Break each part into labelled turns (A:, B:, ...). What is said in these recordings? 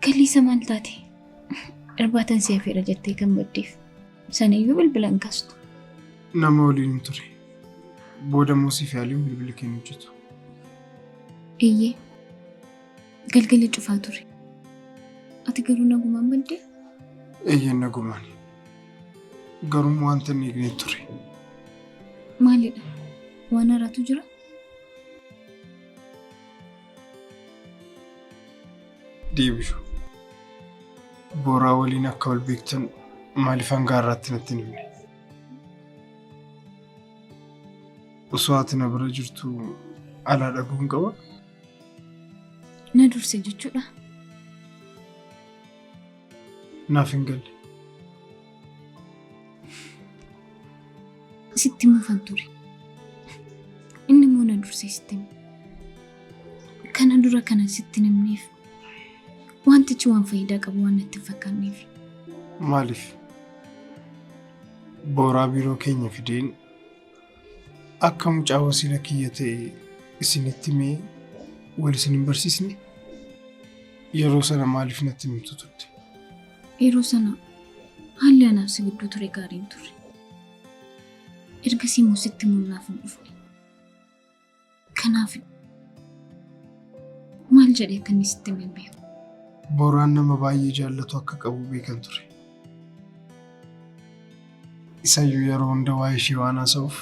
A: Kaleessa maal taate? Irbaatan si hafeera jettee kan baddeef. Saniyyuu bilbila hin kaastu.
B: Nama waliin hin ture. Booda immoo siif yaaliin bilbila kee hin hojjetu.
A: Eeyyee. Galgala cufaa ture. Ati garuu nagumaan baddee?
B: Eeyyeen nagumaan. Garuu wanta hin eegne ture.
A: Maalidha? Waan haaraatu jira?
B: Deebishu. Booraa waliin akka wal beektan maaliif hanga har'aatti natti hin himne? Osoo ati na bira jirtu alaa dhaguun qaba?
A: Na durse jechuudha.
B: Naaf hin galle.
A: Sitti himuufan ture. Inni immoo na dursee sitti hime. Kana dura kana sitti hin himneef wantichi waan faayidaa qabu waan natti hin fakkaanneef.
B: Maaliif? Booraa biiroo keenya fideen akka mucaa wasiila kiyya ta'e isinitti himee wal isin hin barsiisne? Yeroo sana maaliif natti himtu turte?
A: Yeroo sana haalli anaaf si gidduu ture gaarii hin turre. Ergasii immoo sitti himuun naaf hin dhufne. Kanaaf maal jedhee akka inni sitti hime hin beeku.
B: Booraan nama baay'ee jaallatu akka qabu beekan ture. Isayyuu yeroo hunda waa'ee ishee waan haasa'uuf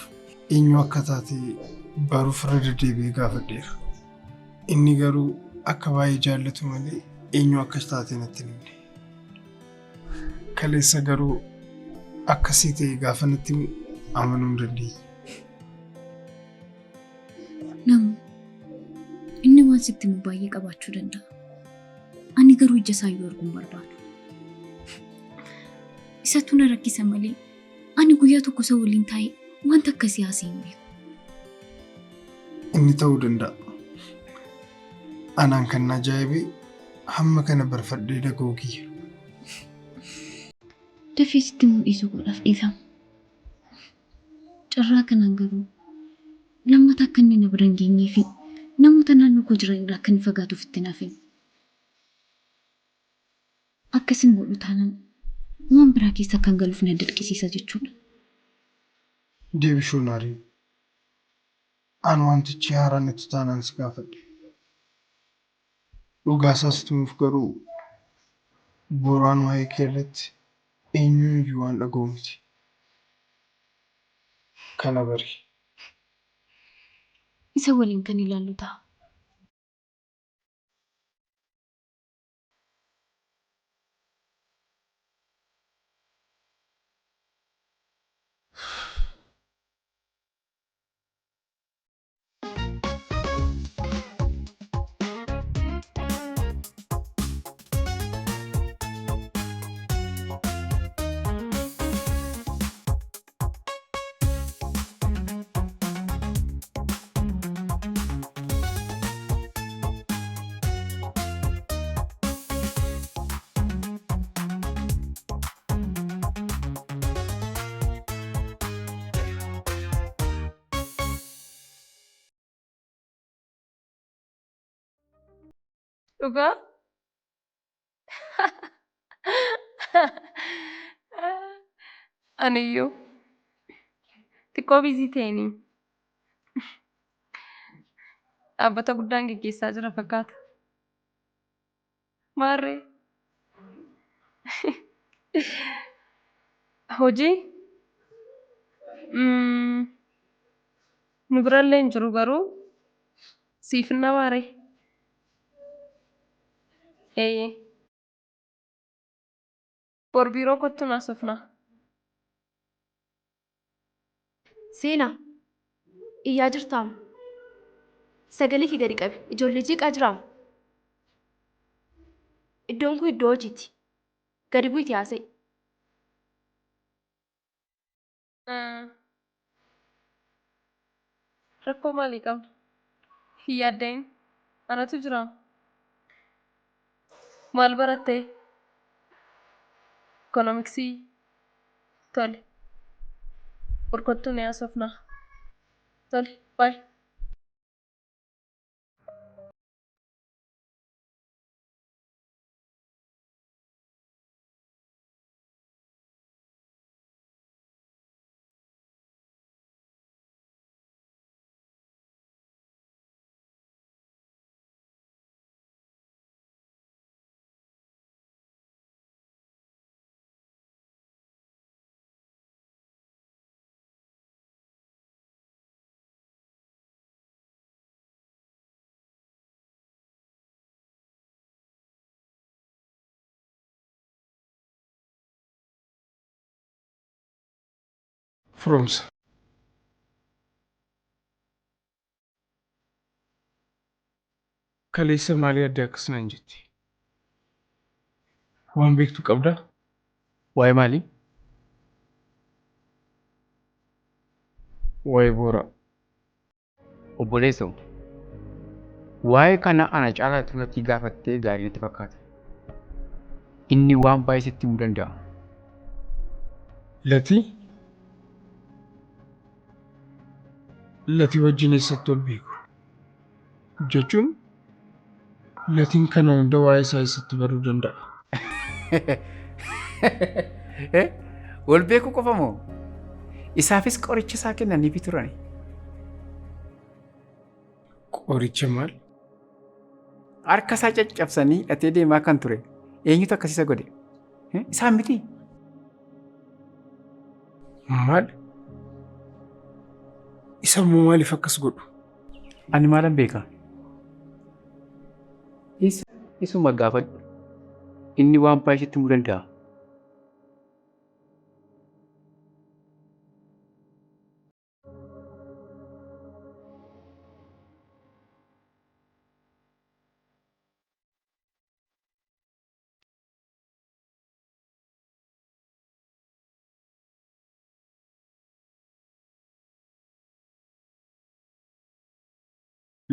B: eenyu akka taate baruuf irra deddeebi'ee gaafadheera. Inni garuu akka baay'ee jaallatu malee eenyu akka taate natti hin himne. Kaleessa garuu akkasii ta'e gaafa natti himu amanuu hin dandeenye.
A: Namu, inni waan sitti himu baay'ee qabaachuu danda'a. Ani garuu ija isaayyuu arguu hin barbaadu. Isatu na rakkisa malee ani guyyaa tokko isa waliin taa'ee wanta akkasii haasa'ee hin beeku.
B: Inni ta'uu danda'a. Anaan kan na ajaa'ibe hamma kana barfadhee dhaga'uu kiyya.
A: Dafee sitti himuu dhiisuu koodhaaf dhiifama. Carraa kanaan garuu lammata akka inni na bira hin geenyee fi namoota naannoo koo jiran irraa akka inni fagaatu ofitti naaf himi. Akkas hin godhu taanaan waan biraa keessa akkan galuuf na dirqisiisa jechuudha.
B: Deebishuu hin aariin. An wantichi haaraa natti taanaan si gaafadhe. Dhugaa isaa sitti himuuf garuu Booraan waa'ee kee irratti eenyuun iyyuu waan dhaga'u miti. Kana bari.
A: Isa waliin kan ilaallu ta'a.
C: Dhugaa? Aniyyuu xiqqoo biizii ta'eenii dhaabbata guddaan geggeessaa jira fakkaata. Maarree? Hojii? Nu birallee hin jiru garuu siif hin dhabaaree? Eeyyee. Bor biiroo kottu haasofnaa.
D: Seenaa! Iyyaa jirtaam? Sagalee kee gadi qabi. Ijoollee jeeqaa jiraam? Iddoon kun iddoo hojiiti. Gadi bu'iitii haasa'i.
C: Rakkoo maalii qabna? Hin yaadda'in. Anatu jiraam. Maal baratte? Ikoonomiksii. Tole. Bor kottu ni haasofnaa. Tole, bye.
B: Firoomsa. Kaleessa maalii adda akkas naan jetti? Waan beektu qabdaa?
E: Waa'ee maalii?
B: Waa'ee Booraa.
E: Obboleessoo, waa'ee kana ana caalaatti natti gaafattee gaarii natti fakkaata. Inni waan baay'ee sitti himuu danda'a.
B: Latii? Latii wajjin eessatti ol beeku? Jechuun Latiin kana hunda waa'ee isaa eessatti baruu danda'a?
E: Wal beekuu qofa moo? Isaafis qoricha isaa kennaniifii turani.
B: Qoricha maal?
E: Harka isaa caccabsanii hidhatee deemaa kan ture eenyutu akkas isa godhe? Isaan mitii?
B: Maal? Isa immoo maaliif akkas godhu?
E: Ani maalan beeka? Isa isuma gaafadhu. Inni waan baay'ee sitti himuu danda'a.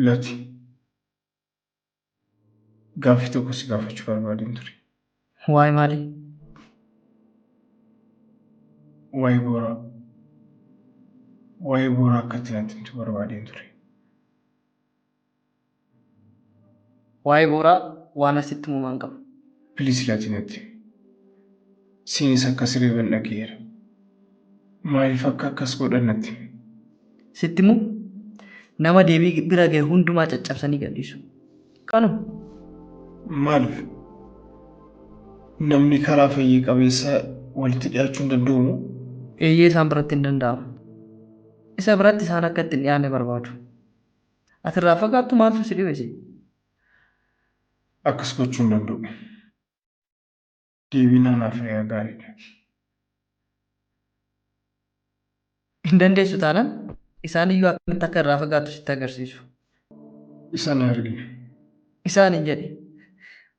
B: Lati, gaaffii tokko si gaafachuu barbaadeen ture.
F: Waa'ee maalii?
B: Waa'ee Booraa. Waa'ee Booraa akka itti natti himtu barbaadeen ture.
F: Waa'ee Booraa waan asitti himu hin qabu.
B: Please Lati natti himi. Siinis akka si reeban dhagaheera. Maaliif akka akkas godhan natti himi.
F: Sitti himuu? Nama deebii bira gahe hundumaa caccabsanii gadhiisu. Kanuma.
B: Maaliif? Namni karaa fayya qabeessa walitti dhiyaachuu hin danda'u moo?
F: Eeyyee isaan biratti hin danda'amu. Isa biratti isaan akka itti hin dhiyaanne barbaadu. Ati irraa fagaattu maaltu si dhibe sii?
B: Akkas gochuu hin danda'u. Deebiin anaaf hiriyaa gaariidha.
F: Hin dandeessu taanan isaan iyyuu akkamitti akka irraa fagaattu sitti agarsiisu.
B: Isaan hin argine.
F: Isaaniin jedhi.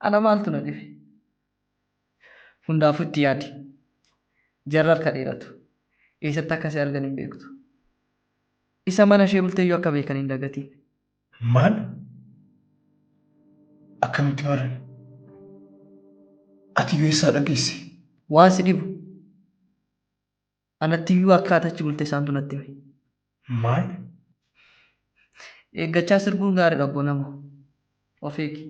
F: Ana maaltu na dhibe? Hundaafuu itti yaadi. Jarri harka dheeratu. Eessatti akka si argan hin beektu. Isa mana ishee bulteyyuu akka beekan hin dagatiin.
B: Maal? Akkamitti baran? Ati yoo eessaa dhageesse?
F: Waan si dhibu anattiyyuu akka ati achi bulte isaantu natti hime.
B: Maal?
F: Eeggachaa sirbuun gaariidha obbo Namo. Of eegi.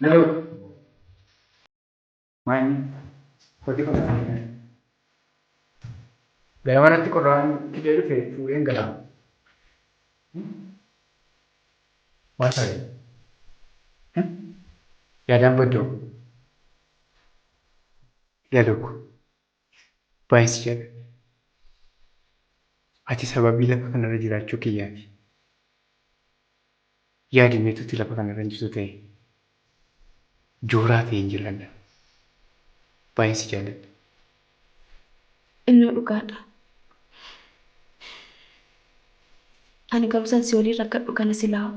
E: Hello. Maal hojii kana gara manatti qorraan fidee dhufe fuudheen gala. Maal ta'e? Yaadaan baddoo. Yaa tokko. Baay'ee si jaalladha. Ati sababii lafa kanarra jiraachuu kiyyaati. Yaadi meetutti lafa kanarra hin jirtu ta'e jooraa ta'e hin jiraadha. Baay'ee si jaalladha.
D: Innoo dhugaadha. Ani garuu san si waliin rakkadhu kana silaa.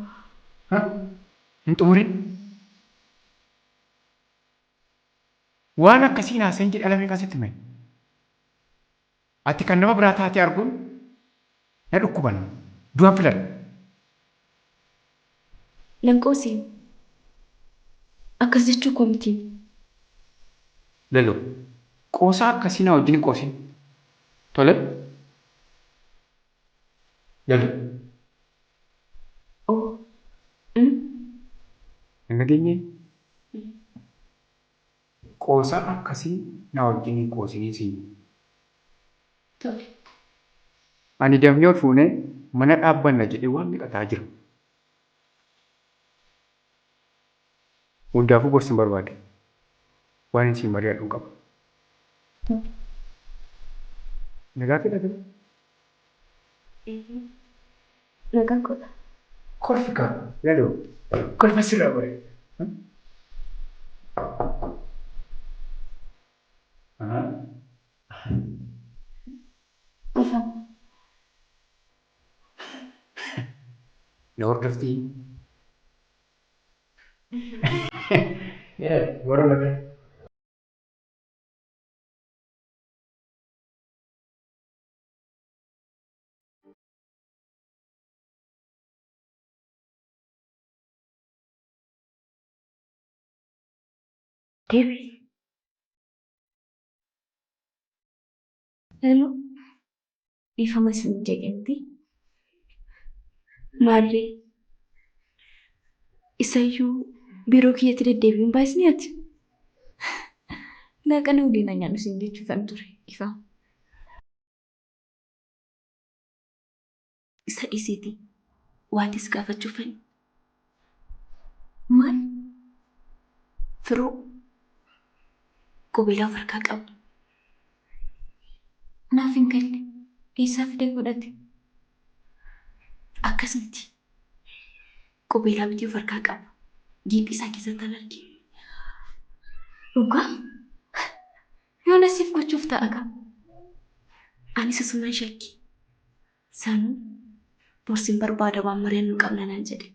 E: Hin xumurin. Waan akkasii hin haasa'in jedhee dhala meeqaan sitti hime? Ati kan nama biraa taatee arguun na dhukkuba. Du'an filadha.
D: Nan qoosiin. Akkas jechuu koo miti.
E: Lalo, qoosaa akkasii na wajjin hin qoosin. Tole? Lalo.
D: Oo. Mm.
E: Hin dhageenyee? Qoosaa akkasii na wajjin hin qoosinii siin.
D: Tole.
E: Ani dafnee ol fuunee mana dhaabbanna jedhee waan meeqa ta'aa jira. Hundaafuu bor sin barbaada. Waanin siin mari'adhun qaba. Nagaa keedha garuu?
D: Nagaa koodha.
E: Kolfi kaa Laloo. Kolfa sirraa bareeda.
D: Dhiifama.
E: Na hordoftii? Warra lameen.
D: Deebi. Hello. Dhiifama isin jeqe miti. Maarree. Isayyuu biiroo kiyyatti deddeebi'uun baay'isni ati.
A: Laaqana waliin haa nyaannu siin jechuufan ture. Dhiifama.
D: Isa dhiisiitii waanti si gaafachuufan.
A: Maal?
D: Firoo qubeelaa of harkaa qaba.
A: Naaf hin galle. Eessaa fidee godhate?
D: Akkas miti. Qubeelaa bitee of harkaa qaba. Giiphii isaa keessattan arge.
A: Dhugaa? Yoona siif gochuuf ta'a kaa.
D: Anis isuman shakke. Sanuu bor sin barbaada waan mari'annu qabna naan jedhe.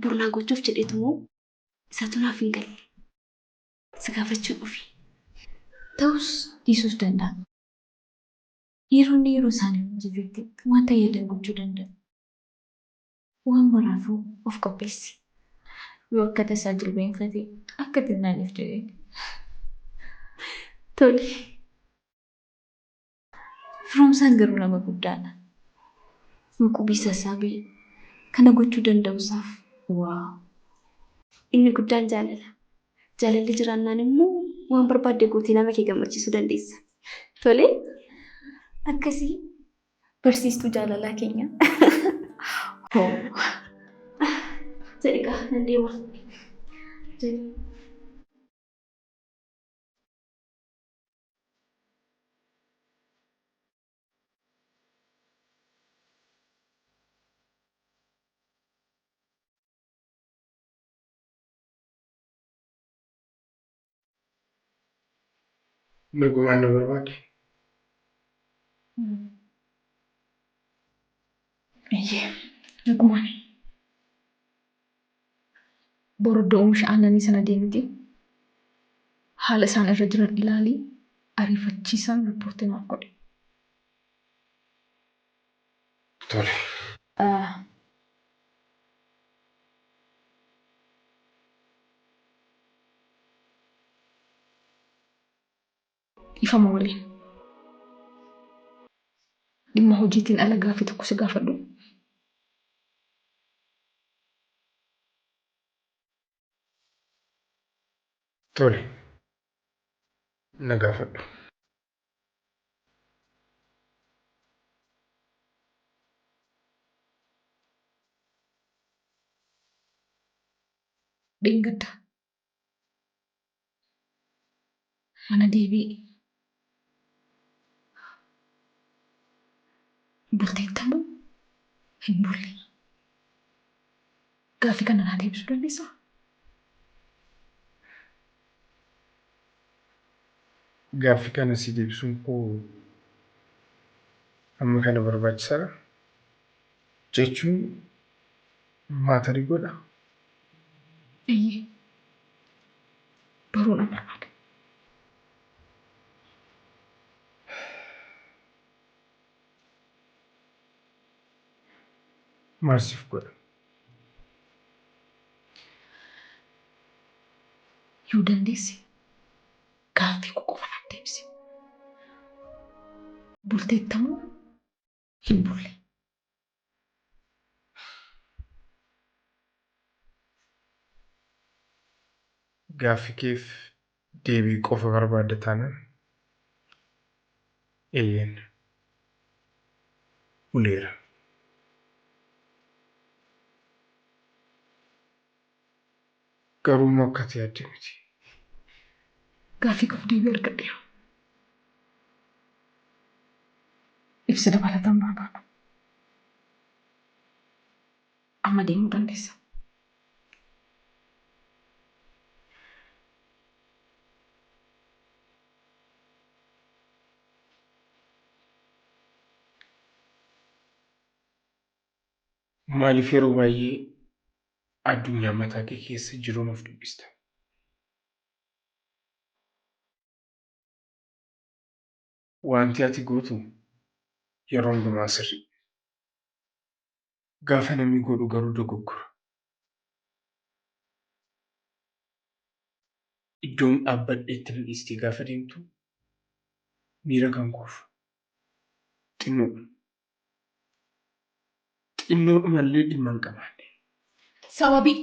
D: Bor naa gochuuf jedheetu moo isatu naaf hin galle. Si gaafachuu dhufe.
A: Ta'us dhiisuus danda'a. Dhiironni yeroo isaanii hin jirretti wanta yaadan gochuu danda'u. Waan maraafuu of qopheessi. Yoo akka tasaa jilbeenfate akka xinnaaniif jedhee.
D: Tole.
A: Firoomsaan garuu nama guddaadha. Qubii sassaabee kana gochuu danda'uusaaf waa.
D: Inni guddaan jaalala. Jaalalli jiraannaan immoo waan barbaadde gootee nama kee gammachiisuu dandeessa. Tole.
A: Akkasii barsiistuu jaalalaa keenya. Hoo.
D: Jedhi kaa nan deema. Jedhi.
B: Nagumaan na barbaade.
G: Eeyyee, nagumaan. Boru iddoo oomisha aannanii sana deemiti. Haala isaan irra jiran ilaalii ariifachiisaan riippoortii naaf godhi.
B: Tole.
G: Dhiifama waliin. Dhimma hojiitiin ala gaaffii tokko si gaafadhu.
B: Tole. Na gaafadhu.
G: Dheengadda. Mana deebi'e. Bulteettamoo hin bulle? Gaaffii kana naa deebisuu dandeessaa?
B: Gaaffii kana si deebisuun koo amma kana barbaachisaadha? Jechuun maatarii godha?
G: Eeyyee. Baruu nan barbaada.
B: Maal siif godha?
G: Yoo dandeesse gaaffii koo qofa naaf deebisi. Bulteettamoo hin bulle?
B: Gaaffii keef deebii qofa barbaadda taanaan eeyyeen buleera. Garuu immoo akka ati yaadde miti.
G: Gaaffii koof deebii argadheera. Ibsa dabalataa hin barbaadu. Amma deemuu dandeessa.
B: Maaliif yeroo baay'ee addunyaa mataa kee keessa jiruun of dubbista? Wanti ati gootu yeroo hundumaa sirrii. Gaafa namni godhu garuu dogoggora. Iddoon dhaabbadheetti na dhiistee gaafa deemtu miira kan koof xinnoodha. Xinnoodhumallee dhimma hin qabaanne.
G: Sababii.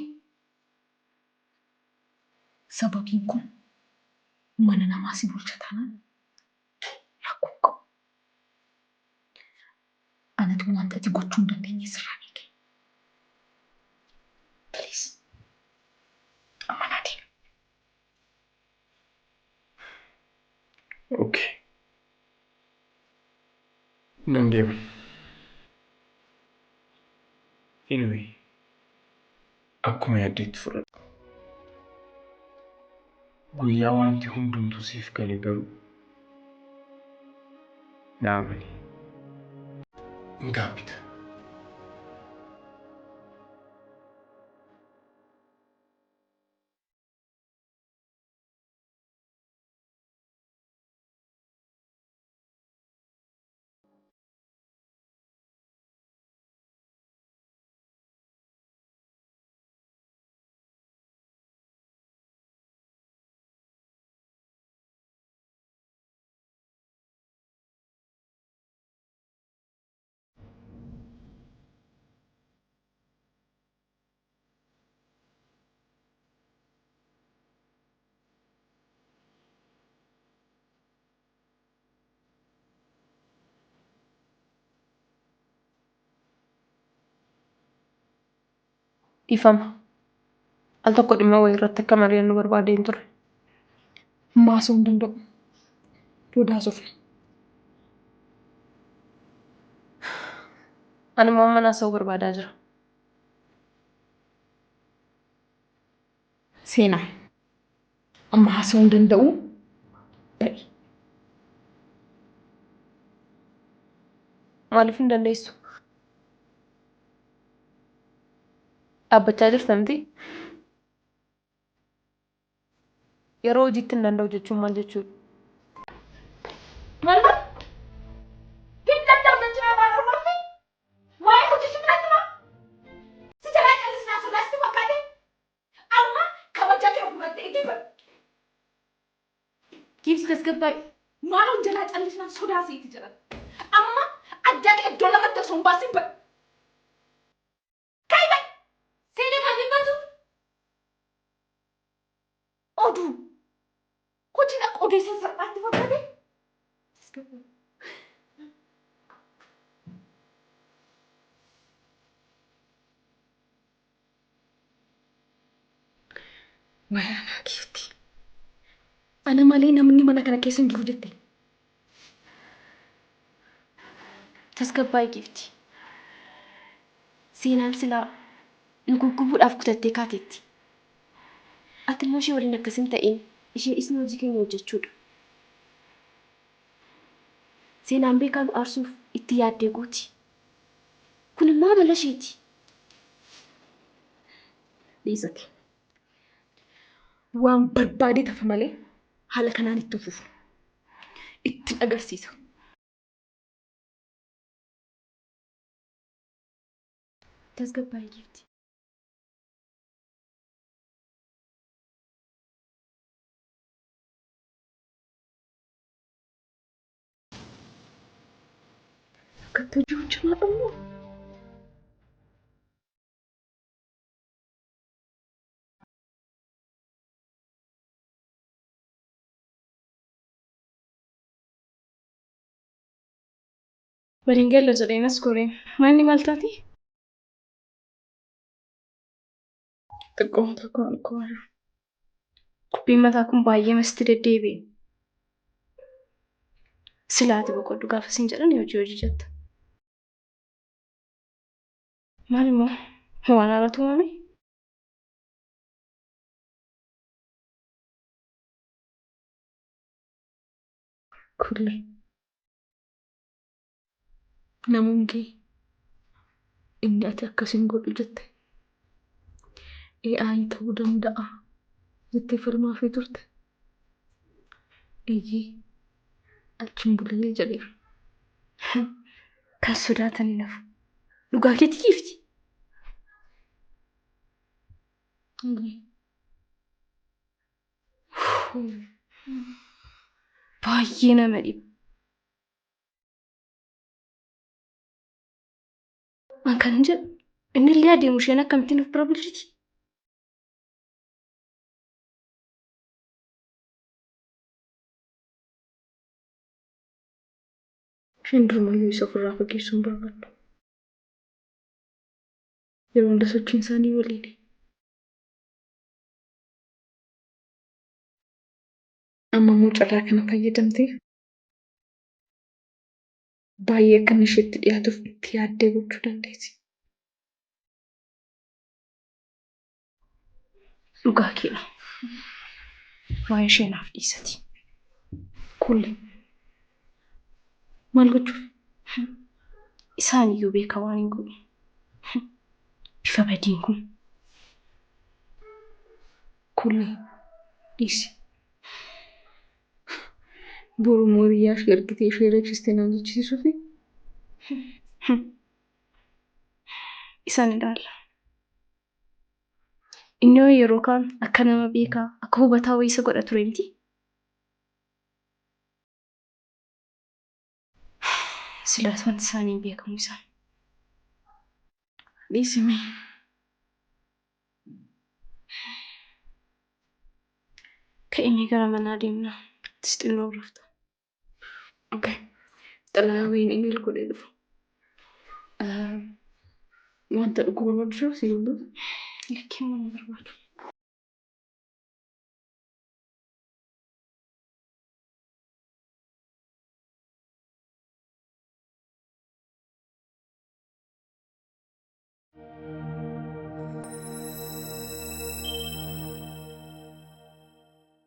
G: Sababiin kun mana namaa si bulcha taanaan rakkoo hin qabu. Anatu wanta ati gochuu hin dandeenye sirraa beeke. Please. Amma naa deemi.
B: Okay. Nan deema. Anyway, akkuma yaaddeetti fudhadhu. Guyyaa wanti hundumtuu siif gale garuu na amani. Hin gaabbita.
C: Dhiifama. Al tokko dhimma wayii irratti akka mari'annu barbaadeen ture.
G: Amma haasa'uu hin danda'u. Booda haasofna.
C: Ani immoo amman haasa'uu barbaadaa jira.
G: Seenaa. Amma haasa'uu hin danda'u. Ba'i.
C: Maaliif hin dandeessu? Dhaabbachaa jirta miti? Yeroo hojiitti hin danda'u jechuun maal jechuudha?
G: Maal? Hin dadhabne jira afaan Oromootti? Waa'ee hojii si biratti maa? Si jalaa callisnaa sodaasti fakkaate? Amma kabajaa kee ofirratti eegee bari. Giibsi tasgabbaa'e. Maaloon jalaa callisnaan sodaa siiti jedhan. Amma addaa kee iddoo lamatti osoo hin baasin bari. Ka'i ba'i! Seenee kan dhimmatu oduu. Hojiin akka odeessan salphaatti fakkaate. Tasgabbaa'e.
A: Waanaa keetti. Ana malee namni mana kana keessa hin jiru jette.
D: Tasgabbaa'ii giifti. Seenaan silaa nu guggubuudhaaf kutattee kaateetti. Ati immoo ishee waliin akkas hin ta'in ishee dhiisnee hojii keenya hojjechuudha. Seenaan beekaa nu aarsuuf itti yaaddee gooti. Kun immoo amala isheeti.
A: Dhiisati. Waan barbaadee tafa malee haala kanaan itti fufu. Ittiin agarsiisa.
D: Tasgabbaa'ii giifti.
A: Akkatti hojii hojjannaa dhammoo.
C: Waliin galla jedheen as goreen. Manni maal taati?
A: Xiqqoon tokko dhukkubaa jiru.
C: Dubbiin mataa kun baay'ee masti deddeebi'e. Silaati boqodhu gaafa siin jedhan hojii hojii jetta. Maal immoo waan haaratu uumame?
A: Kulle. Namuun kee inni ati akkasiin godhu jette AI ta'uu danda'a jettee falmaafii turte. Eeyyee achiin bulee jedheera.
D: Kan sodaatan hin hafu. Dhugaa keetti giifti.
C: Baay'ee nama dhiba. An kan jedhu inni illee adeemu isheen akkamittiin of bira bulchiti?
A: Isheen durumayyuu isa ofirraa fageessuu hin barbaaddu. Yeroo hunda sochiin isaanii waliini. Amma immoo carraa kana fayyadamtee baay'ee akka inni isheetti dhiyaatuuf itti yaaddee gochuu dandeessi.
C: Dhugaa keedha. Waa'ee ishee naaf dhiisati.
A: Kulle. Maal gochuuf?
C: Isaan iyyuu beeka waan hin godhu. Bifa badiin kun.
A: Kulle. Dhiisi. Boru immoo hiriyaa ishee argitee ishee reebsistee naan jechisiisuufi.
C: Isaan ilaalla. Inni hoo yeroo kaan akka nama beekaa akka hubataa wayii isa godha ture miti. Silaas wanti isaanii hin beekamu isaan.
A: Dhiisi mee.
C: Ka'imee gara manaa deemna. Atis xinnoo rafta.
A: Okay. Xalayaa wayiin email godhee dhufa. Wanta dhuguu barbaadu si hunduu.
C: Lakkii waan barbaadu.